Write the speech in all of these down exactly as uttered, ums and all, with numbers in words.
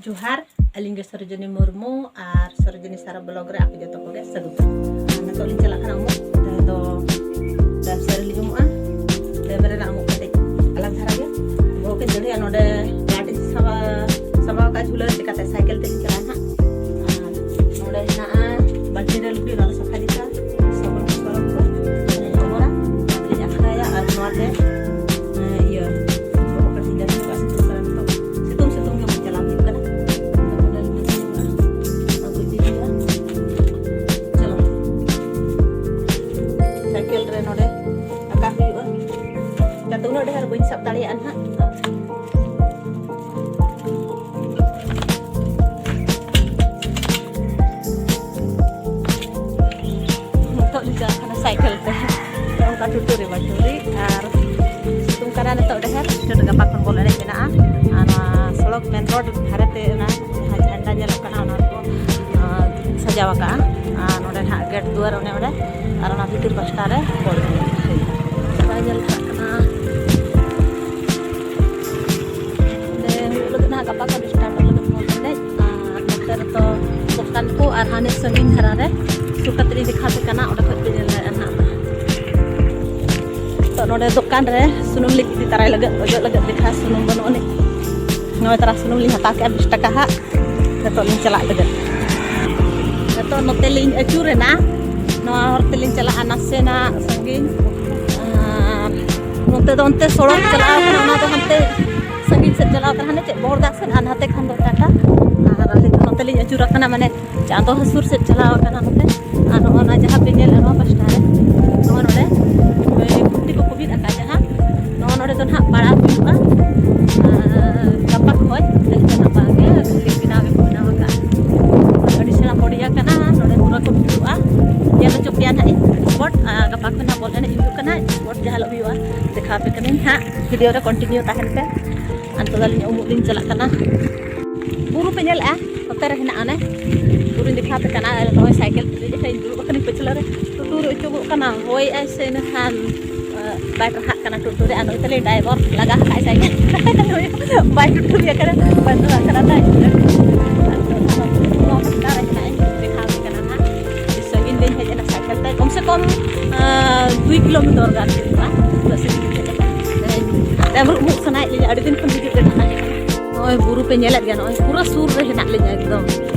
ᱡᱚᱦᱟᱨ, ᱟᱹᱞᱤᱧ ᱜᱮ ᱥᱚᱨᱳᱡᱤᱱᱤ ᱢᱩᱨᱢᱩ ᱟᱨ ᱥᱚᱨᱳᱡᱤᱱᱤ ᱥᱟᱨᱟ ᱵᱞᱚᱜ ᱨᱮ ᱟᱯᱮ ᱡᱚᱛᱚ ᱠᱚᱜᱮ ᱥᱟᱹᱜᱩᱱ᱾ ᱟᱨ ᱱᱤᱛᱚᱜ ᱞᱤᱧ ᱪᱟᱞᱟᱜ ᱠᱟᱱᱟ ᱩᱢᱩᱜ᱾ ᱛᱮᱦᱮᱧ ᱫᱚ ᱰᱮᱢ ᱥᱮᱫ ᱨᱮᱞᱤᱧ ᱩᱢᱩᱜᱼᱟ᱾ ᱰᱮᱢ ᱨᱮᱱᱟᱜ ᱩᱢᱩᱜ ᱠᱟᱹᱴᱤᱡ ᱟᱞᱟᱜᱽ ᱫᱷᱟᱨᱟ ᱜᱮᱭᱟ᱾ ᱵᱚᱦᱚᱜ ᱠᱤᱱ ᱫᱟᱹᱲᱦᱤᱭᱟ᱾ ᱱᱚᱰᱮ ᱯᱞᱟᱥᱴᱤᱠ ᱥᱟᱵᱟ-, ᱥᱟᱵᱟᱣ ᱠᱟᱜᱼᱟ ᱡᱷᱩᱞᱟᱹ, ᱪᱤᱠᱟᱛᱮ ᱥᱟᱭᱠᱮᱞ ᱛᱮᱞᱤᱧ ᱪᱟᱞᱟᱜᱼᱟ ᱦᱟᱸᱜ᱾ ᱟᱨ ᱱᱚᱰᱮ ᱦᱮᱱᱟᱜᱼᱟ ᱵᱟᱹᱞᱴᱤ ᱨᱮ ᱞᱩᱜᱽᱲᱤ, ᱚᱱᱟ ᱫᱚ ᱥᱟᱯᱷᱟ ᱡᱩᱛᱟ᱾ ᱥᱟᱵᱚᱱ ᱠᱚ ᱥᱚᱨᱚᱯ ᱠᱚ ᱞᱤᱧ ᱚᱢᱚᱨᱟ, ᱚᱱᱟ ᱛᱮᱞᱤᱧ ᱟᱠᱷᱲᱟᱭᱟ᱾ ᱟᱨ ᱱᱚᱣᱟ ᱛᱮ, ᱮᱸ, ᱤᱭᱟᱹ, ᱵᱚᱦᱚᱜ ᱠᱟᱹᱴᱤᱡ ᱞᱟᱹᱴᱩ ᱠᱟᱜᱼᱟ, ᱥᱤᱛᱩᱝ ᱠᱟᱱᱟ ᱱᱤᱛᱚᱜ᱾ ᱥᱤᱛᱩᱝ ᱥᱤᱛᱩᱝ ᱜᱮ ᱪᱟᱞᱟᱣ ᱦᱩᱭᱩᱜ ᱠᱟᱱᱟ᱾ ᱟᱫᱚ ᱱᱚᱰᱮ ᱞᱤᱧ ᱟᱹᱜᱩᱭᱟ᱾ ᱟᱹᱜᱩ ᱤᱫᱤ ᱦᱩᱭᱩᱜᱼᱟ᱾ ᱪᱚᱞᱚ᱾ ᱥᱟᱭᱠᱮᱞ ᱨᱮ ᱱᱚᱰᱮ ᱟᱠᱟ ᱦᱩᱭᱩᱜᱼᱟ᱾ ᱪᱤᱠᱟᱹᱛᱮ ᱩᱱᱟᱹᱜ ᱰᱷᱮᱨ ᱵᱟᱹᱧ ᱥᱟᱵ ᱫᱟᱲᱮᱭᱟᱜᱼᱟ ᱱᱟᱦᱟᱜ᱾ ᱱᱤᱛᱚᱜ ᱞᱤᱧ ᱪᱟᱞᱟᱜ ᱠᱟᱱᱟ ᱥᱟᱭᱠᱮᱞ ᱛᱮ᱾ ᱚᱱᱠᱟ ᱴᱩᱴᱩᱨᱤ ᱵᱟᱴᱩᱨᱤ ᱟᱨ ᱥᱤᱛᱩᱝ ᱠᱟᱱᱟ ᱱᱤᱛᱚᱜ ᱰᱷᱮᱨ᱾ ᱜᱟᱯᱟ ᱠᱷᱚᱱ ᱵᱚᱞ ᱮᱱᱮᱡ ᱢᱮᱱᱟᱜᱼᱟ᱾ ᱟᱨ ᱱᱚᱣᱟ ᱥᱚᱲᱚᱠ ᱢᱮᱱ ᱨᱳᱰ ᱫᱷᱟᱨᱮ ᱛᱮ ᱚᱱᱟ ᱡᱟᱦᱟᱸ ᱡᱷᱟᱱᱰᱟ ᱧᱮᱞᱚᱜ ᱠᱟᱱᱟ, ᱚᱱᱟ ᱠᱚ, ᱟᱸ, ᱥᱟᱡᱟᱣ ᱟᱠᱟᱜᱼᱟ᱾ ᱟᱨ ᱱᱚᱰᱮ ᱱᱟᱦᱟᱜ ᱜᱮᱴ ᱫᱩᱣᱟᱹᱨ ᱚᱱᱮ ᱚᱸᱰᱮ, ᱟᱨ ᱚᱱᱟ ᱵᱷᱤᱛᱤᱨ ᱯᱟᱥᱴᱟ ᱨᱮ ᱵᱚᱞ ᱮᱱᱮᱡ ᱦᱩᱭᱩᱜᱼᱟ᱾ ᱵᱟᱭ ᱧᱮᱞ ᱠᱟᱜ ᱠᱟᱱᱟ᱾ ᱚᱸᱰᱮ ᱦᱩᱭᱩᱜ ᱞᱟᱹᱜᱤᱫ ᱱᱟᱦᱟᱜ ᱜᱟᱯᱟ ᱠᱷᱚᱱ ᱥᱴᱟᱨᱴᱚᱜ ᱞᱟᱹᱜᱤᱫ ᱵᱚᱞ ᱮᱱᱮᱡ᱾ ᱟᱨ ᱱᱚᱛᱮ ᱨᱮᱫᱚ ᱫᱚᱠᱟᱱ ᱠᱚ ᱟᱨ ᱦᱟᱱᱮ ᱥᱟᱺᱜᱤᱧ ᱫᱷᱟᱨᱟ ᱨᱮ ᱥᱩᱨ ᱠᱟᱛᱮ ᱞᱤᱧ ᱫᱮᱠᱷᱟᱣ ᱟᱯᱮ ᱠᱟᱱᱟ, ᱚᱸᱰᱮ ᱠᱷᱚᱡ ᱯᱮ ᱧᱮᱞ ᱫᱟᱲᱮᱭᱟᱜᱼᱟ ᱱᱟᱦᱟᱜ᱾ ᱛᱚ ᱱᱚᱰᱮ ᱫᱚᱠᱟᱱ ᱨᱮ ᱥᱩᱱᱩᱢ ᱞᱤᱧ ᱤᱫᱤ ᱛᱟᱨᱟᱭ ᱞᱟᱹᱜᱤᱫ, ᱚᱡᱚᱜ ᱞᱟᱹᱜᱤᱫ ᱫᱮᱠᱷᱟ ᱥᱩᱱᱩᱢ ᱵᱟᱹᱱᱩᱜ ᱟᱹᱱᱤᱡ᱾ ᱱᱚᱜᱼᱚᱭ ᱛᱟᱨᱟ ᱥᱩᱱᱩᱢ ᱞᱤᱧ ᱦᱟᱛᱟᱣ ᱠᱮᱜᱼᱟ ᱵᱤᱥ ᱴᱟᱠᱟ ᱦᱟᱸᱜ᱾ ᱱᱤᱛᱚᱜ ᱞᱤᱧ ᱪᱟᱞᱟᱜ ᱞᱟᱹᱜᱤᱫ᱾ ᱱᱤᱛᱚᱜ ᱱᱚᱛᱮ ᱞᱤᱧ ᱟᱹᱪᱩᱨᱮᱱᱟ, ᱱᱚᱣᱟ ᱦᱚᱨ ᱛᱮᱞᱤᱧ ᱪᱟᱞᱟᱜᱼᱟ ᱱᱟᱥᱮᱱᱟᱜ ᱥᱟᱺᱜᱤᱧ᱾ ᱟᱨ ᱱᱚᱛᱮ ᱫᱚ ᱚᱱᱛᱮ ᱥᱚᱲᱚᱠ ᱪᱟᱞᱟᱣ ᱠᱟᱱᱟ, ᱚᱱᱟ ᱫᱚ ᱦᱟᱱᱛᱮ ᱥᱟᱺᱜᱤᱧ ᱥᱮᱫ ᱪᱟᱞᱟᱣ ᱠᱟᱱᱟ, ᱦᱟᱱᱮ ᱪᱮᱫ ᱵᱚᱦᱚᱲᱫᱟ ᱥᱮᱫ, ᱟᱨ ᱱᱟᱛᱮ ᱠᱷᱟᱱ ᱫᱚ ᱴᱟᱴᱟ᱾ ᱟᱨ ᱟᱹᱞᱤᱧ ᱫᱚ ᱱᱚᱛᱮ ᱞᱤᱧ ᱟᱹᱪᱩᱨ ᱟᱠᱟᱱᱟ, ᱢᱟᱱᱮ ᱪᱟᱸᱫᱚ ᱦᱟᱹᱥᱩᱨ ᱥᱮᱫ ᱪᱟᱞᱟᱣ ᱟᱠᱟᱱᱟ ᱱᱚᱛᱮ᱾ ᱟᱨ ᱱᱚᱜᱼᱚ ᱱᱟ ᱡᱟᱦᱟᱸ ᱯᱮ ᱧᱮᱞᱮᱫ ᱱᱚᱣᱟ ᱯᱟᱥᱴᱟ ᱨᱮ, ᱱᱚᱜᱼᱚ ᱱᱚᱰᱮ ᱠᱷᱩᱱᱴᱤ ᱠᱚᱠᱚ ᱵᱤᱫ ᱟᱠᱟᱫ ᱡᱟᱦᱟᱸ, ᱱᱚᱜᱼᱚ ᱱᱚᱰᱮ ᱫᱚ ᱱᱟᱦᱟᱜ ᱯᱟᱲᱟᱣ ᱦᱩᱭᱩᱜᱼᱟ᱾ ᱟᱨ ᱜᱟᱯᱟ ᱠᱷᱚᱡ ᱛᱮᱦᱮᱧ ᱫᱚ ᱱᱟᱦᱟᱜ ᱵᱟᱝ ᱜᱮ, ᱠᱷᱟᱹᱞᱤ ᱵᱮᱱᱟᱣ ᱜᱮᱠᱚ ᱵᱮᱱᱟᱣ ᱟᱠᱟᱫᱼᱟ᱾ ᱟᱹᱰᱤ ᱪᱮᱦᱨᱟ ᱯᱚᱲᱤᱭᱟ ᱠᱟᱱᱟ, ᱱᱚᱰᱮ ᱯᱩᱨᱟᱹ ᱠᱚ ᱵᱷᱤᱲᱩᱜᱼᱟ᱾ ᱧᱮᱞ ᱦᱚᱪᱚ ᱯᱮᱭᱟ ᱱᱟᱦᱟᱜ ᱤᱧ ᱥᱯᱚᱴ᱾ ᱟᱨ ᱜᱟᱯᱟ ᱠᱷᱚᱱ ᱱᱟᱦᱟᱜ ᱵᱚᱞ ᱮᱱᱮᱡ ᱦᱩᱭᱩᱜ ᱠᱟᱱᱟ, ᱥᱯᱚᱴ ᱡᱟᱦᱟᱸ ᱦᱤᱞᱳᱜ ᱦᱩᱭᱩᱜᱼᱟ ᱫᱮᱠᱷᱟᱣ ᱟᱯᱮ ᱠᱟᱹᱱᱟᱹᱧ ᱦᱟᱸᱜ, ᱵᱷᱤᱰᱤᱭᱳ ᱨᱮ ᱠᱚᱱᱴᱤᱱᱤᱭᱩ ᱛᱟᱦᱮᱱ ᱯᱮ᱾ ᱟᱨ ᱱᱤᱛᱚᱜ ᱫᱚ ᱟᱹᱞᱤᱧ ᱩᱢᱩᱜ ᱞᱤᱧ ᱪᱟᱞᱟᱜ ᱠᱟᱱᱟ᱾ ᱵᱩᱨᱩ ᱯᱮ ᱧᱮᱞᱮᱜᱼᱟ? ᱱᱚᱛᱮ ᱨᱮ ᱦᱮᱱᱟᱜᱼᱟ ᱚᱱᱮ ᱵᱩᱨᱩᱧ ᱫᱮᱠᱷᱟᱣ ᱟᱯᱮ ᱠᱟᱱᱟ᱾ ᱟᱨ ᱱᱚᱜᱼᱚᱭ ᱥᱟᱭᱠᱮᱞ ᱛᱮ ᱫᱮᱡ ᱠᱟᱛᱮ ᱤᱧ ᱫᱩᱲᱩᱵ ᱟᱠᱟᱱᱟᱧ ᱯᱟᱹᱪᱷᱞᱟᱹ ᱨᱮ᱾ ᱴᱩᱴᱩᱨ ᱚᱪᱚᱜᱚᱜ ᱠᱟᱱᱟ, ᱦᱚᱭᱮᱜᱼᱟᱭ ᱥᱮ ᱤᱱᱟᱹ ᱠᱷᱟᱱ, ᱟᱸ, ᱵᱟᱭ ᱴᱟᱨᱦᱟᱜ ᱠᱟᱱᱟ ᱴᱩᱴᱩᱨ ᱨᱮ᱾ ᱟᱨ ᱱᱩᱭ ᱛᱟᱞᱮ ᱰᱟᱭᱵᱚᱨ ᱞᱟᱜᱟ ᱟᱠᱟᱫ ᱥᱟᱭᱠᱮᱞ᱾ ᱵᱟᱭ ᱴᱩᱴᱩ ᱟᱠᱟᱱᱟ, ᱵᱟᱭ ᱴᱩᱴᱩ ᱟᱠᱟᱱᱟ, ᱵᱟᱭ ᱴᱩᱴᱩ ᱟᱠᱟᱱᱟ᱾ ᱟᱫᱚ ᱱᱚᱣᱟ ᱵᱩᱨᱩ ᱱᱚᱣᱟ ᱯᱟᱥᱴᱟ ᱨᱮ ᱦᱮᱱᱟᱜᱼᱟ, ᱤᱧ ᱫᱮᱠᱷᱟᱣ ᱟᱯᱮ ᱠᱟᱱᱟ ᱦᱟᱸᱜ᱾ ᱟᱹᱰᱤ ᱥᱟᱺᱜᱤᱧ ᱨᱮᱧ ᱦᱮᱡ ᱮᱱᱟ ᱥᱟᱭᱠᱮᱞ ᱛᱮ, ᱠᱚᱢ ᱥᱮ ᱠᱚᱢ, ᱟᱸ, ᱫᱩᱭ ᱠᱤᱞᱳᱢᱤᱴᱟᱨ ᱜᱟᱱ ᱦᱩᱭᱩᱜᱼᱟ᱾ ᱩᱱᱟᱹᱜ ᱥᱟᱺᱜᱤᱧ ᱨᱮᱧ ᱦᱮᱡ ᱮᱱᱟ᱾ ᱦᱮᱸ, ᱰᱟᱹᱵᱽᱨᱩᱜ ᱩᱢᱩᱜ ᱥᱟᱱᱟᱭᱮᱫ ᱞᱤᱧᱟ, ᱟᱹᱰᱤ ᱫᱤᱱ ᱠᱷᱚᱱ ᱦᱤᱡᱩᱜ ᱨᱮᱱᱟᱜ ᱛᱟᱦᱮᱸ ᱠᱟᱱᱟ᱾ ᱱᱚᱜᱼᱚᱭ ᱵᱩᱨᱩ ᱯᱮ ᱧᱮᱞᱮᱫ ᱜᱮᱭᱟ, ᱱᱚᱜᱼᱚᱭ ᱯᱩᱨᱟᱹ ᱥᱩᱨ ᱨᱮ ᱦᱮᱱᱟᱜ ᱞᱤᱧᱟ ᱮᱠᱫᱚᱢ᱾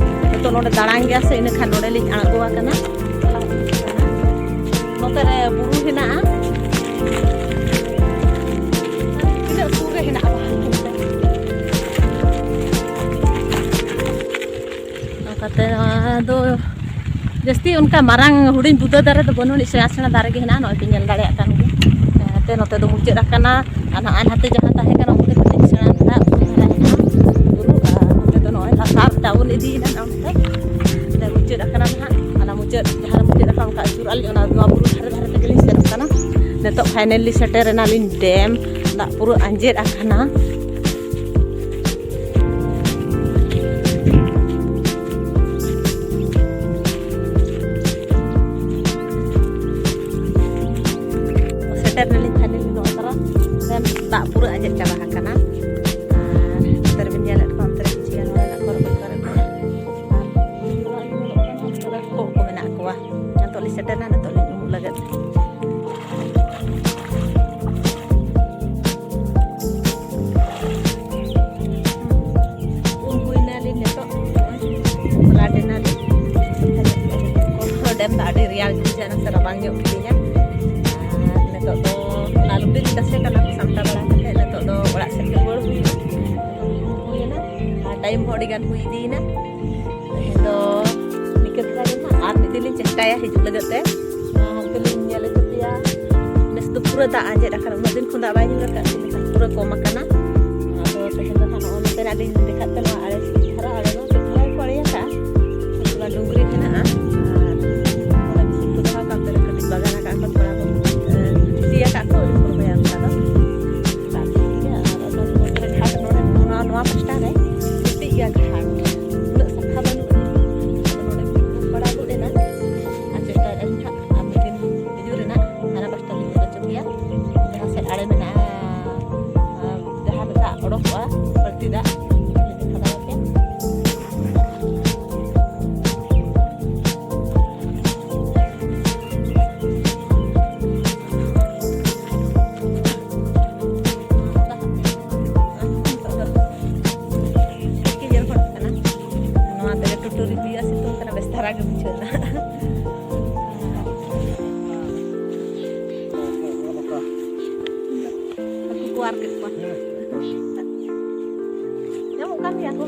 ᱱᱤᱛᱚᱜ ᱱᱚᱰᱮ ᱫᱟᱬᱟᱱ ᱜᱮᱭᱟ ᱥᱮ, ᱤᱱᱟᱹ ᱠᱷᱟᱱ ᱱᱚᱰᱮ ᱞᱤᱧ ᱟᱬᱜᱚ ᱟᱠᱟᱱᱟ᱾ ᱱᱚᱛᱮ ᱨᱮ ᱵᱩᱨᱩ ᱦᱮᱱᱟᱜᱼᱟ, ᱛᱤᱱᱟᱹᱜ ᱥᱩᱨ ᱨᱮ ᱦᱮᱱᱟᱜᱼᱟ ᱵᱟᱦᱟ ᱠᱷᱮᱛ ᱛᱮ᱾ ᱚᱱᱠᱟᱛᱮ ᱱᱚᱣᱟ ᱫᱚ ᱡᱟᱹᱥᱛᱤ ᱚᱱᱠᱟ ᱢᱟᱨᱟᱝ ᱦᱩᱰᱤᱧ ᱵᱩᱫᱟᱹ ᱫᱟᱨᱮ ᱫᱚ ᱵᱟᱹᱱᱩᱜ ᱟᱹᱱᱤᱡ, ᱥᱮᱬᱟ ᱥᱮᱬᱟ ᱫᱟᱨᱮ ᱜᱮ ᱦᱮᱱᱟᱜᱼᱟ᱾ ᱱᱚᱜᱼᱚᱭ ᱯᱮ ᱧᱮᱞ ᱫᱟᱲᱮᱭᱟᱜ ᱠᱟᱱ ᱜᱮᱭᱟ, ᱱᱚᱛᱮ ᱫᱚ ᱢᱩᱪᱟᱹᱫ ᱟᱠᱟᱱᱟ᱾ ᱟᱨ ᱱᱟᱜᱼᱟ ᱱᱟᱛᱮ ᱡᱟᱦᱟᱸ ᱛᱟᱦᱮᱸ ᱠᱟᱱᱟ, ᱚᱱᱛᱮ ᱠᱟᱹᱴᱤᱡ ᱥᱮᱬᱟ ᱫᱷᱟᱨᱟ ᱵᱩᱨᱩ ᱫᱷᱟᱨᱟ ᱦᱮᱱᱟᱜᱼᱟ ᱵᱩᱨᱩ, ᱟᱨ ᱱᱚᱛᱮ ᱫᱚ ᱱᱚᱜᱼᱚᱭ ᱞᱟᱛᱟᱨ ᱰᱟᱣᱩᱱ ᱤᱫᱤᱭᱮᱱᱟ ᱱᱚᱜᱼᱚ ᱱᱚᱛᱮ᱾ ᱚᱸᱰᱮ ᱢᱩᱪᱟᱹᱫ ᱟᱠᱟᱱᱟ ᱱᱟᱦᱟᱜ, ᱚᱱᱟ ᱢᱩᱪᱟᱹᱫ ᱡᱟᱦᱟᱸ ᱨᱮ ᱢᱩᱪᱟᱹᱫ ᱟᱠᱟᱱᱟ, ᱚᱱᱠᱟ ᱟᱹᱪᱩᱨᱚᱜᱼᱟ ᱞᱤᱧ, ᱚᱱᱟ ᱱᱚᱣᱟ ᱵᱩᱨᱩ ᱫᱷᱟᱨᱮ ᱫᱷᱟᱨᱮ ᱛᱮᱜᱮ ᱞᱤᱧ ᱥᱮᱱᱚᱜ ᱠᱟᱱᱟ᱾ ᱱᱤᱛᱚᱜ finally ᱥᱮᱴᱮᱨ ᱮᱱᱟᱞᱤᱧ ᱰᱮᱢ, ᱫᱟᱜ ᱯᱩᱨᱟᱹ ᱟᱸᱡᱮᱫ ᱟᱠᱟᱱᱟ᱾ ᱥᱮᱴᱮᱨ ᱱᱟᱞᱤᱧ finally ᱱᱚᱜᱼᱚ ᱛᱟᱨᱟ᱾ ᱫᱟᱜ ᱯᱩᱨᱟᱹ ᱟᱸᱡᱮᱫ ᱪᱟᱵᱟ ᱟᱠᱟᱱᱟ᱾ ᱟᱨ ᱱᱚᱛᱮ ᱨᱮᱵᱤᱱ ᱧᱮᱞᱮᱫ ᱠᱚᱣᱟ, ᱚᱱᱛᱮ ᱨᱮ ᱠᱤᱪᱷᱩ ᱜᱟᱱ ᱦᱚᱲ ᱢᱮᱱᱟᱜ ᱠᱚᱣᱟ ᱨᱚᱦᱚᱭ ᱠᱚᱨᱮ ᱠᱚ᱾ ᱟᱨ ᱠᱚᱸᱜ ᱠᱚ ᱢᱮᱱᱟᱜ ᱠᱚᱣᱟ᱾ ᱱᱤᱛᱚᱜ ᱞᱤᱧ ᱥᱮᱴᱮᱨᱱᱟ, ᱱᱤᱛᱚᱜ ᱞᱤᱧ ᱩᱢᱩᱜ ᱞᱟᱹᱜᱤᱫ᱾ ᱩᱢ ᱦᱩᱭᱱᱟᱞᱤᱧ ᱱᱤᱛᱚᱜ, ᱱᱚᱜᱼᱚᱭ ᱯᱞᱟᱴ ᱮᱱᱟᱞᱤᱧ᱾ ᱠᱚᱠᱷᱨᱚ ᱰᱮᱢ ᱫᱚ ᱟᱹᱰᱤ ᱨᱮᱭᱟᱲ ᱜᱮ ᱵᱩᱡᱷᱟᱹᱜᱼᱟ, ᱱᱟᱥᱮ ᱨᱟᱵᱟᱝ ᱧᱚᱜ ᱜᱮᱞᱤᱧᱟ᱾ ᱟᱨ ᱱᱤᱛᱚᱜ ᱫᱚ ᱚᱱᱟ ᱞᱩᱜᱽᱲᱤ ᱞᱤᱧ ᱛᱟᱥᱮ ᱠᱟᱱᱟ, ᱥᱟᱢᱴᱟᱣ ᱵᱟᱲᱟ ᱠᱟᱛᱮ ᱱᱤᱛᱚᱜ ᱫᱚ ᱚᱲᱟᱜ ᱥᱮᱫ ᱜᱮ ᱨᱩᱣᱟᱹᱲ ᱦᱩᱭᱩᱜᱼᱟ᱾ ᱦᱩᱭᱮᱱᱟ, ᱟᱨ ᱴᱟᱭᱤᱢ ᱦᱚᱸ ᱟᱹᱰᱤ ᱜᱟᱱ ᱦᱩᱭ ᱤᱫᱤᱭᱮᱱᱟ᱾ ᱛᱮᱦᱮᱧ ᱫᱚ ᱱᱤᱝᱠᱟᱹ ᱫᱷᱟᱨᱟ ᱜᱮ ᱱᱟᱦᱟᱜ, ᱟᱨ ᱢᱤᱫ ᱫᱤᱱ ᱞᱤᱧ ᱪᱮᱥᱴᱟᱭᱟ ᱦᱤᱡᱩᱜ ᱞᱟᱹᱜᱤᱫ ᱛᱮ᱾ ᱟᱨ ᱦᱟᱱᱛᱮ ᱞᱤᱧ ᱧᱮᱞ ᱦᱚᱪᱚ ᱯᱮᱭᱟ᱾ ᱱᱮᱥ ᱫᱚ ᱯᱩᱨᱟᱹ ᱫᱟᱜ ᱟᱸᱡᱮᱫ ᱟᱠᱟᱱᱟ, ᱩᱱᱟᱹᱜ ᱫᱤᱱ ᱠᱷᱚᱱ ᱫᱟᱜ ᱵᱟᱭ ᱧᱩᱨ ᱟᱠᱟᱫ ᱛᱮ ᱱᱤᱛᱚᱜ ᱯᱩᱨᱟᱹ ᱠᱚᱢ ᱟᱠᱟᱱᱟ᱾ ᱟᱫᱚ ᱛᱮᱦᱮᱧ ᱫᱚ ᱱᱟᱦᱟᱜ ᱱᱚᱜᱼᱚᱭ ᱱᱚᱛᱮ ᱟᱹᱞᱤᱧ ᱞᱤᱧ ᱫᱮᱠᱷᱟᱜ ᱛᱮ, ᱱᱚᱣᱟ ᱟᱲᱮ ᱫᱷᱟᱨᱟ ᱟᱲᱮ ᱢᱟ ᱠᱟᱹᱴᱤᱡ ᱫᱷᱟᱨᱟ ᱜᱮᱠᱚ ᱟᱲᱮ ᱟᱠᱟᱫᱼᱟ, ᱚᱱᱟ ᱰᱩᱝᱨᱤ ᱢᱮᱱᱟᱜᱼᱟ᱾ ᱟᱨ ᱚᱱᱟ ᱵᱩᱥᱩᱵ ᱠᱚ ᱫᱚᱦᱚ ᱟᱠᱟᱫ, ᱚᱱᱛᱮ ᱨᱮ ᱠᱟᱹᱴᱤᱡ ᱵᱟᱜᱟᱱ ᱟᱠᱟᱫ ᱠᱚ ᱠᱚᱲᱟ ᱠᱚ, ᱥᱤ ᱟᱠᱟᱫ ᱠᱚ, ᱟᱹᱣᱨᱤ ᱠᱚ ᱨᱚᱦᱚᱭᱟ ᱚᱱᱠᱟ ᱫᱚ᱾ ᱫᱟᱜ ᱴᱷᱤᱠ ᱜᱮᱭᱟ᱾ ᱟᱨ ᱚᱱᱟ ᱱᱚᱛᱮ ᱨᱮ ᱜᱷᱟᱴ, ᱱᱚᱰᱮ ᱱᱚᱣᱟ, ᱱᱚᱣᱟ ᱯᱟᱥᱴᱟ ᱨᱮ ᱠᱟᱹᱴᱤᱡ ᱜᱮᱭᱟ ᱜᱷᱟᱴ, ᱩᱱᱟᱹᱜ ᱥᱟᱯᱷᱟ ᱵᱟᱹᱱᱩᱜ ᱟᱹᱱᱤᱡ᱾ ᱟᱫᱚ ᱱᱚᱰᱮ ᱠᱚ ᱵᱟᱲᱟ ᱜᱚᱫ ᱮᱱᱟ᱾ ᱟᱨ ᱪᱮᱥᱴᱟᱭᱮᱫᱼᱟ ᱞᱤᱧ ᱦᱟᱸᱜ ᱟᱨ ᱢᱤᱫ ᱫᱤᱱ ᱦᱤᱡᱩᱜ ᱨᱮᱱᱟᱜ, ᱦᱟᱱᱟ ᱯᱟᱥᱴᱟ ᱞᱤᱧ ᱧᱮᱞ ᱦᱚᱪᱚ ᱯᱮᱭᱟ, ᱡᱟᱦᱟᱸ ᱥᱮᱫ ᱟᱲᱮ ᱢᱮᱱᱟᱜᱼᱟ, ᱟᱨ ᱵᱟᱹᱲᱛᱤ ᱫᱟᱜ ᱠᱷᱟᱵᱟᱣ ᱠᱮᱫ᱾ ᱱᱤᱛᱚᱜ ᱫᱚ ᱠᱟᱹᱡ ᱠᱟᱹᱡ ᱧᱮᱞ ᱦᱚᱲ ᱠᱟᱱᱟ᱾ ᱱᱚᱣᱟ ᱛᱮᱜᱮ ᱴᱩᱴᱩᱨᱤ ᱦᱩᱭᱩᱜᱼᱟ, ᱥᱤᱛᱩᱝ ᱠᱟᱱᱟ, ᱵᱮᱥ ᱫᱷᱟᱨᱟ ᱜᱮ ᱵᱩᱡᱷᱟᱹᱣ ᱮᱱᱟ᱾ ᱦᱟᱹᱠᱩ ᱠᱚ ᱚᱣᱟᱨ ᱠᱮᱫ ᱠᱚᱣᱟ᱾ ᱧᱟᱢᱚᱜ ᱠᱟᱱ ᱜᱮᱭᱟ ᱠᱚ᱾